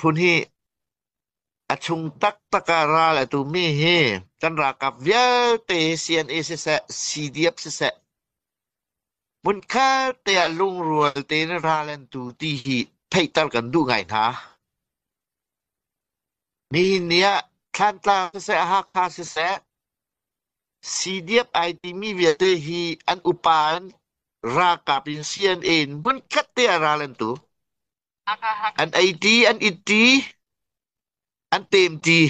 miphun hi a chung taktak ah ral a tumi hi kan ralkap vialte CNA siseh, CDF siseh, hmunkhat te ah lungrual tein ral an tu ti hi theihter kan duh ngai hna. Nihin ni ah Thlantlang siseh, Hakha siseh, CDF ai timi vialte hi an upa in ralkap in CNA in hmunkhat te ah ral an tu. An ei-ṭi, an it-ṭi, an teem-ṭi.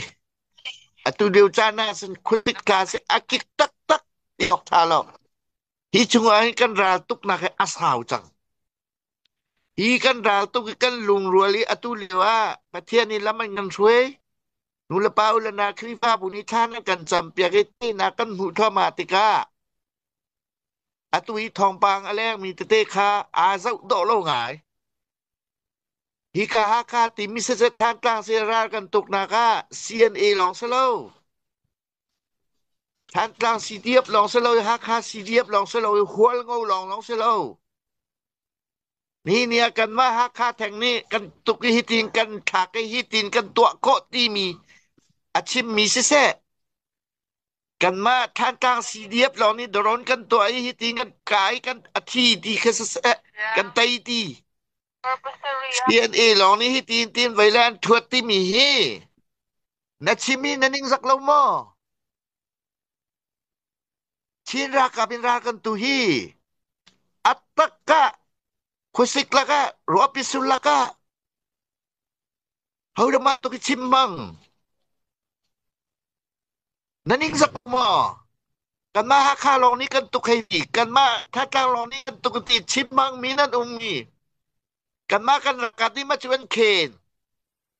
Atu lio caan ah cun khuasit ka si a kik taktak ti awk ṭha lo. Hi chungah hin kan ral tuknak hi a sau cang. Hi kan ral tuk i kan lungrual i atu lio ah Pathian nih lam an kan hruai. Nulepa u le na Khrihfabu nih thla nan kan campiak i teinak kan hmuh thluahmah tikah atu i thawngpang a lengmi tete kha aa zoh dawh lo ngai. Hika Hakha timi siseh Thantlang si ral kan tuknak ah CNA lawng si lo. Thantlang CDF lawng si lo, Hakha CDF lawng si lo, Hualngo lawng lawng si lo. Ni ni ah kanmah Hakha theng nih kan tuk i hitin kan thlak i hitin kan tuah khawh timi a chimmi siseh, kanmah Thantlang CDF lawng nih drone kan tuah i hitin kan kai kan a thi ti kha siseh, kan tei ti. CNA lawng nih hitin tin vei le an thuat timi hi na chim i na ningzak lo maw? Chin ralkap in ral kan tu hi a tak ah khuasik lakah ruahpi sul lakah hodamah tuk i chim bang na ningzak maw? Kanmah Hakha lawng nih kan tuk hei ti, kanmah Thantlang lawng nih kan tuk ti chim bang mi nan um mi. Kanmah kan ralkap nih ma cu an khen.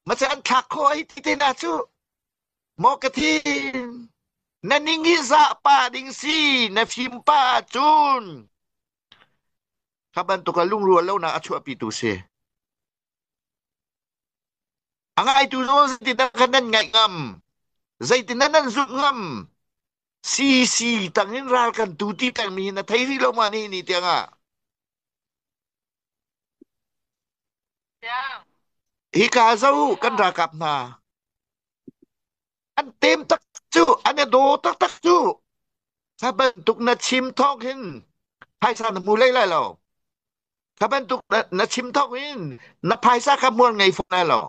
Ma cu an thlak khawh ai ti te na cu. Maw ka thin, na ning hi zah pah ding si, na fim pah ahcun. Kha bantuk a lungrual lonak a chuahpitu si. A ngaitu zong zeitindah khan nan ngaih ngam? Zeitindah nan zulh ngam? CC tangin ral kan tu ti pengmi hi na thei rih lo ma ni ni tiangah? Hika zo kan ralkap hna. An tem tak cu, an i daw taktak cu. Kha bantuk na chim thawng hin phaisa na hmu lei lai lo. Kha bantuk na chim thawng hin na phaisa kha hmual ngei fawn lai lo.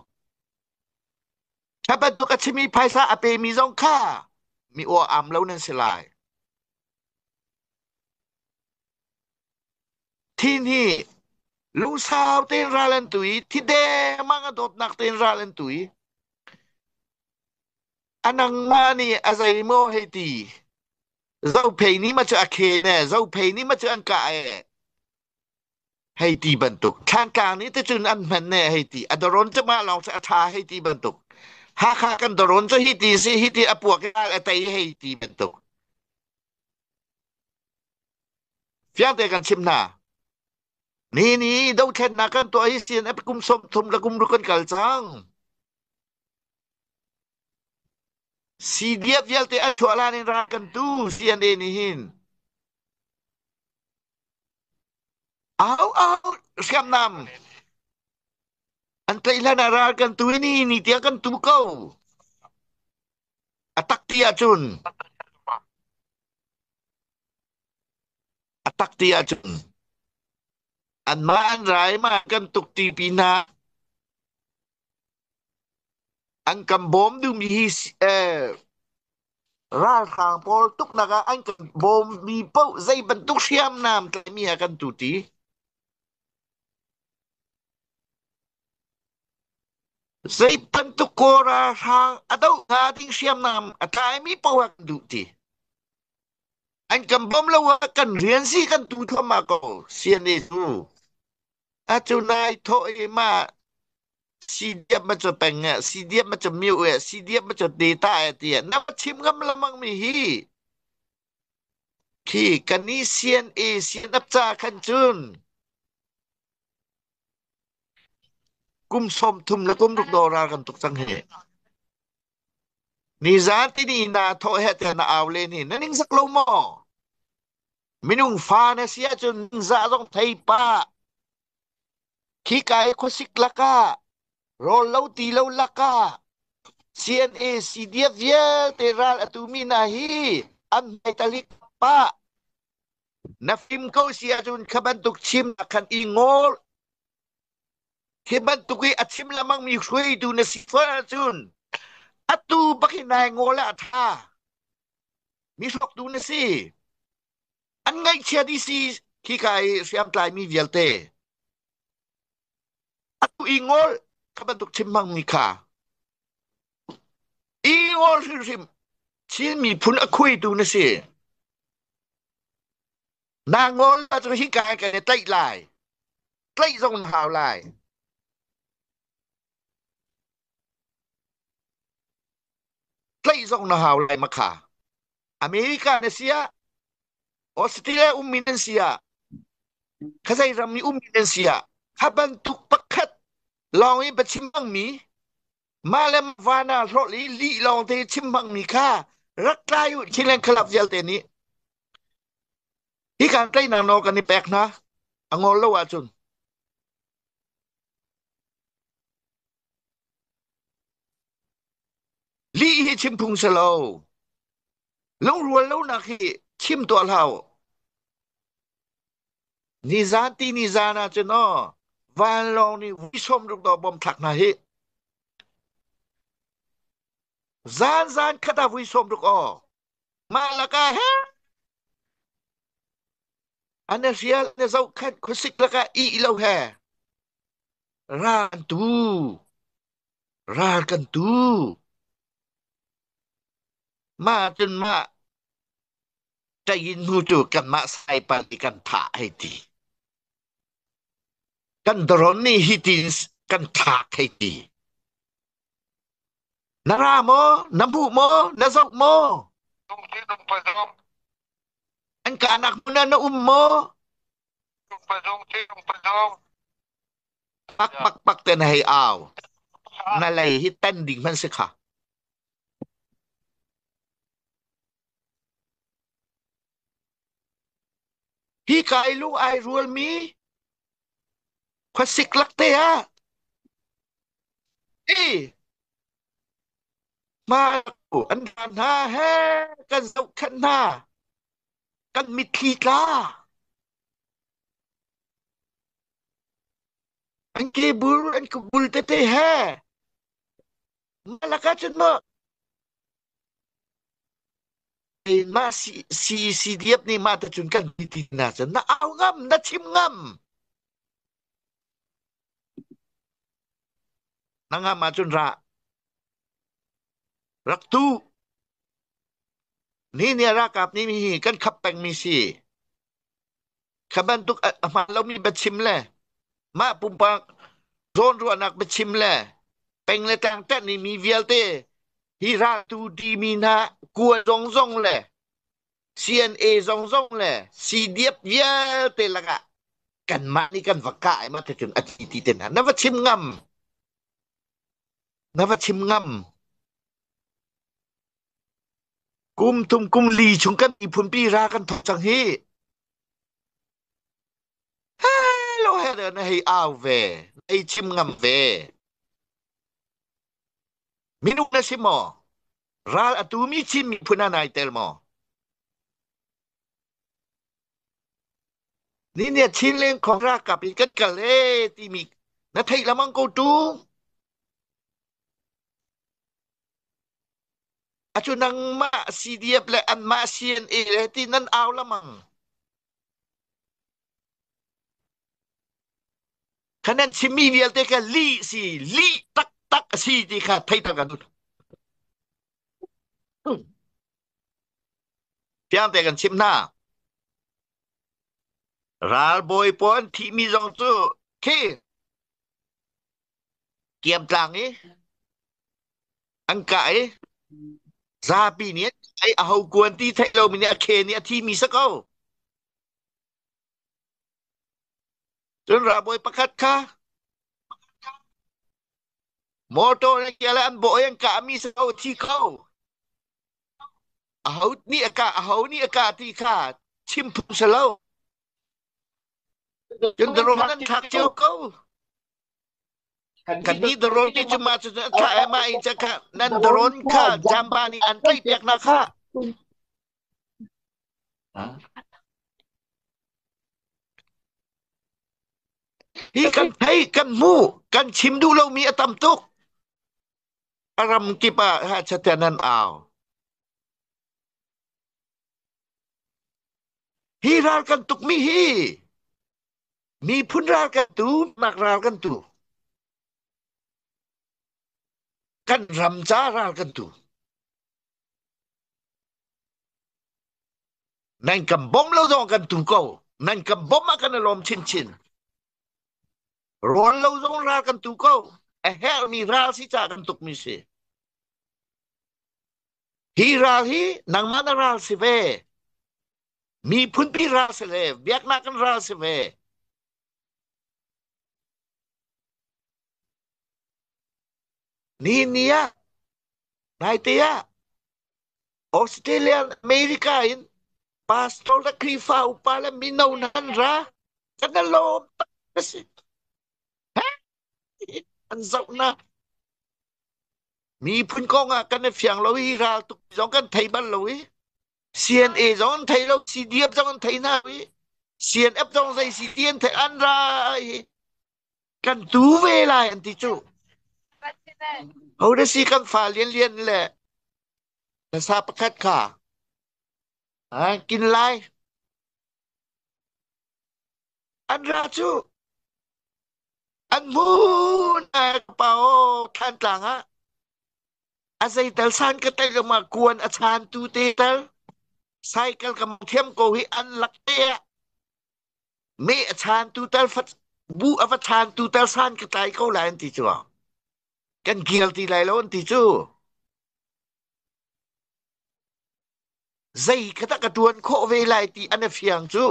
Kha bantuk a chimi phaisa a pemi zong kha mi aw am lo nan si lai. Thin hi lungsau tein ral an tu i thi dengmang a dawtnak tein ral an tu i a nangmah nih a zeimaw hei ti zophei nih ma cu a khen e zophei nih ma cu an kah e hei ti bantuk thlangtlang nih te cun an hman ne hei ti a doron cu mah lawng cu a ṭha hei ti bantuk Hakha kan doron cu hi ti si hi ti a puak i a tei hei ti bantuk Fiang te kan chim hna. Ni ni dothlennak kan tuah hi CNF kum 30 le kum ruk kan kal cang. CDF vialte a chuah lan in ral kan tu CNA nih hin. Au au hriamnam an tlaih hlan ah ral kan tu ni ni tiang kan tu ko. A tak ti ahcun A tak ti ahcun anmah an ra i mah kan tuk ti pinah an kan bawm duhmi hi ralhrang pawl tuknak ah an kan bawmmi paoh zei bantuk hriamnam tlaihmi ah kan tu ti. Zei bantuk kaw ralhrang a doh hnga ding hriamnam a tlaimi paoh ah kan duh ti. An kan bawmh lo ah kan rian si kan tu thluahmah ko CNA cu. Atu nai thawh i mah CDF ma cu peng eh CDF ma cu miu eh CDF ma cu data eh ti na chim ngam lamang mi hi khi kan i CNA CNF ca khan cun kum 30 le kum ruk do ral kan tuk cang hi. Nizan tini na thawh he te na au len hi na ning sak lo maw? Minung fa na si ahcun ningzah zong thei pa. Khi kai khuasik lakah Rawl lo ti lo lakah CNA CDF vialte ral a tumi hna hi an hmaitalik pah. Na fim ko si ahcun kha bantuk chim khan i ngol. Hi bantuk i a chim lengmang mi hruaitu na si fawn ahcun atu bak hi nai ngol ah a ṭha. Mi hrawktu na si. An ngaihchia dih si khika i hriamtlai mi vialte. Atu i ngol kha bantuk chim hmangmi kha i ngol hrimhrim. Chin miphun a khuaitu na si. Na ngol ahcun hika hi kan i tlaih lai. Tlaih zong na hau lai. Tlaih zong na hau lai makha. America na si ah, Australia ummi nan si ah, khazei ram i ummi nan si ah, kha bantuk pakhat lawng i biachim hmangmi, mah le vana hlawt i lih lawng te chim hmangmi kha rak tlai u Chinland Club vialte nih. Hi kan tleinak nawl kan i pek hna. A ngol lo ahcun. Lih hi chim phung si lo. Lungrual lonak hi chim tuah hlah u. Nizan ti nizan ahcun aw vanlawng nih vui sawm ruk dawh bom thlak hna hi. Zan zan khat ah vui sawm ruk aw. Mah lakah he an hrial na zohkhenh khuasik lakah ih lo he ra an tu ral kan tu mah cun mah ṭayin hnu cu kanmah saipan i kan thah hei ti kan drone nih hi tin kan thlak hei ti na ra maw na hmuh maw na zoh maw an kahnak hmun ah na um maw pak pak pak te na hei au na lei hi tan ding hmanh si kha hi ka i lung ai rualmi khuasik lak te ah i ma an dan hna he kan zohkhenh hna kan mitthli tla an kebul an kubul tete he malaka cun maw mah CCDF nih mah te cun kan ti na cun na au ngam na chim ngam na ngam ahcun ra rak tu ni ni ralkap nih hi kan khap pengmi si kha bantuk a hmaan lomi biachim le mah pumpak zawnruahnak biachim le peng le tlang ṭanh i mi vialte hi raltu timi hna kual zongzong le CNA zongzong le CDF vialte lakah kanmah nih kan va kah i mah cun a thi ti te hna na va chim ngam na va chim ngam Kum thum kum li chung kan miphunpi ra kan thawk cang hi. Hello hello na hei au ve, na hei chim ngam ve. Minung na si maw? Ral a tumi Chin miphun ah nai tel maw? Ni nia Chin leng khong ralkap in kan kal e timi na theih lamang ko tu. Acu nangmah CDF le anmah CNA le ti nan au lamang. Kha nan chimmi vialte kha lih si, lih taktak a si ti kha thei tak kan Fiang te kan chim hna. Ralbawi pawl an thihmi zong cu khi kiamtlang i an kah i zapi nih ai aho kuan ti theih lomi nih a khe nih a thimi si ko. Cun ralbawi pakhat kha motor le ke le an bawh i an kahmi si ko thi ko. Aho nih a kah aho nih a kah ti kha chim phung si lo. Cun drone an thlak cio ko. Kan nih drone ti cu mah cu a thlah e mah in ca kha nan drone kha jamba nih an tlaih piak na kha. Hi kan thei kan hmu kan chim duh lomi a tam tuk. A ram kip ah ha chatian an au. Hi ral kan tukmi hi miphun ral kan tu, nak ral kan tu. Kan ram ca ral kan tu. Nan kan bawmh lo zong kan tu ko. Nan kan bawmh ah kan i lawm chinchin. Rawl lo zong ral kan tu ko. A herhmi ral si ca kan tukmi si. Hi ral hi nangmah na ral si ve. Miphunpi ral si ve. Biaknak kan ral si ve. Ni ni ah naite ah Australia America in pastor le Khrihfa upa le mino nan ra kan i lawm tak si. An zoh na miphun kong ah kan i fiang lo i ral tuk zong kan thei bal lo i CNA zong an thei lo CDF zong an thei hna i CNF zong zei si ti an thei an ra i kan tu ve lai an ti cu ho da si kan fa lian lian le sa pakhat kha kin lai an ra cu an hmun pao thlan tlang ah a zeital san ka tel ma kuan a chan tu te tal cycle ka thiam ko hi an lak te ah me a chan tu tal fat bu a va chan tu tal san ka tlai ko lai an ti cu kan kial ti lai lo an ti cu zei kha dah ka tuan khawh ve lai ti an i fiang cu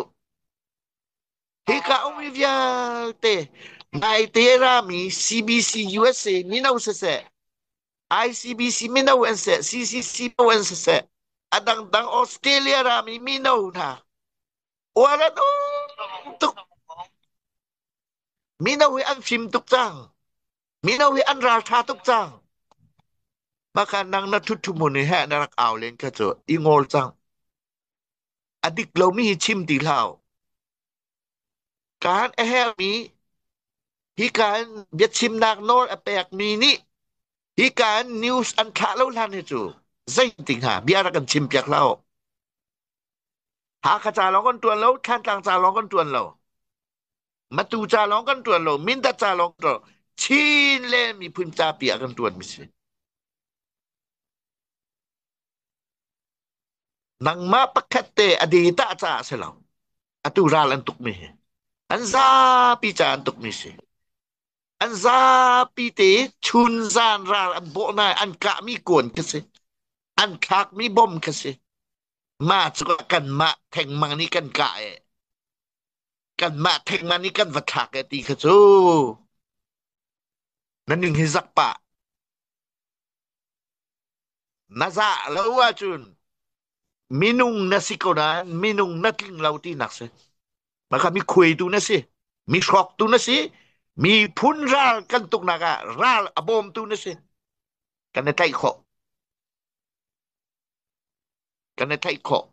hika ummi vialte naite rami CBC USA mino siseh ICBC mino an seh CCC mino an siseh a dangdang Australia rami mino hna uar an um tuk mino hi an fim tuk cang mino hi an ralṭha tuk cang maka nang na thut thumun hi he na rak au len kha cu i ngol cang a dik lomi hi chim ti hlah kaan a hermi hi kaan biachimnak nawl a pekmi nih hi kaan news an thlah lo hlan hi cu zeitik hna bia rak kan chim piak hlah Hakha ca lawng kan ṭuan lo, Thlantlang ca lawng kan ṭuan lo, Matu ca lawng kan ṭuan lo, Mindat ca lawng kan ṭuan lo, Chin le miphun ca pi ah kan ṭuan mi si. Nangmah pakhat te a data caah si lo. Atu ral an tuk mi hi. An zapi ca an tuk mi si. An zapi te chun zan ral an bawh na an kah mi kuan khi si. An thlak mi bom khi si. Mah cu kanmah thengmang nih kan kah e. Kanmah thengmang nih kan va thlak e ti kha cu. Na ning hi zak pah. Na zah lo ahcun minung na si ko nain minung na tling lo tinak si. Maka mi khuaitu na si. Mi hrawktu na si. Miphun ral kan tuknak ah ral a bawmtu na si. Kan i tlaih khawh. Kan i tlaih khawh.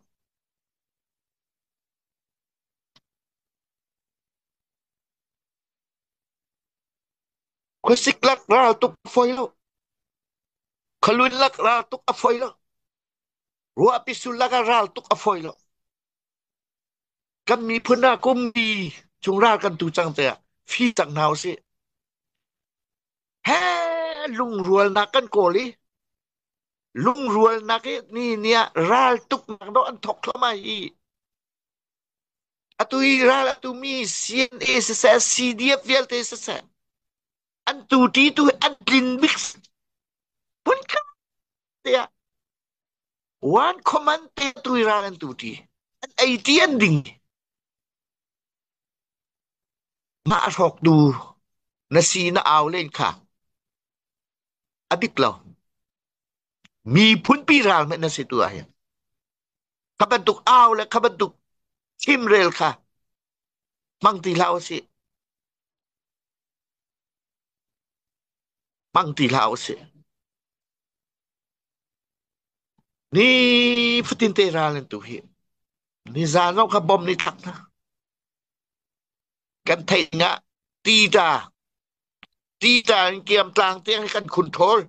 Khuasik lak ral tuk a fawi lo. Khualun lak ral tuk a fawi lo. Ruahpi sul lak ah ral tuk a fawi lo. Kan miphun ah kumbi chung ral kan tu cang tiah fi cang hna usih. He lungrualnak kan kawl i lungrualnak i ni ni ah ral tuknak dawh an thok thluahmah hi. Atu hi ral a tumi CNA siseh CDF vialte siseh an tuṭi tu hi an tlin bik hmunkhat te ah one command te tu hi ral an tuṭi an ei ti an ding mah a hrawktu na si na au len kha a dik lo miphunpi ral hmanh na si tu ah hin kha bantuk au le kha bantuk chimrel kha hmang ti hlah usih. Hmang ti hlah usih. Ni fatin te ral an tu hi. Nizan zong kha bom nih thlak hna. Kan theih ngah tita tita in kiam tlang tiang kan khun thawl.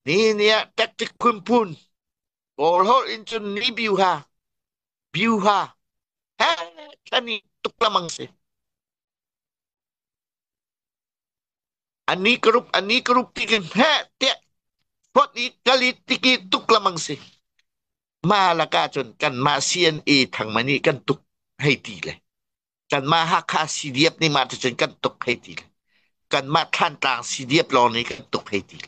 Ni ni ah tactic phunphun Kawl holh in cun ni biu ha biu ha he thani tuk lamang si. Ani karup ani karup ti kin he tiah phot i kali tiki tuk lamang si. Ma laka cun kan mah CNA thangmani kan tuk hei ti le. Kanmah Hakha CDF nih mah ticun kan tuk hei ti. Kanmah Thlantlang CDF lawng nih kan tuk hei ti.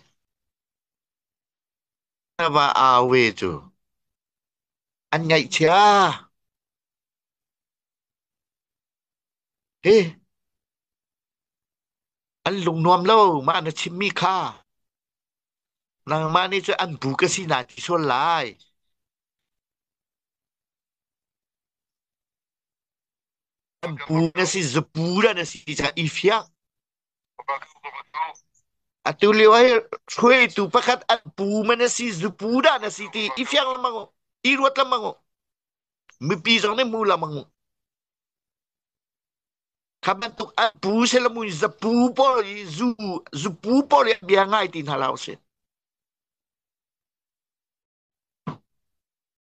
Va awe cu an ngaihchia. Hi an lung nuam lo mah na chimmi kha. Nangmah nih cu an bu ka si na ti sual lai. An pu na si zapu dah na si ti i fiang. Atu lio hi hruaitu pakhat an pu man na si zupu dah na si ti i fiang lamang u. I ruat lamang u. Mipi zong nih hmu lamang u. Kha bantuk an pu se lamu zapu pawl i zu zupu pawl i bia ngai ti hna lo si.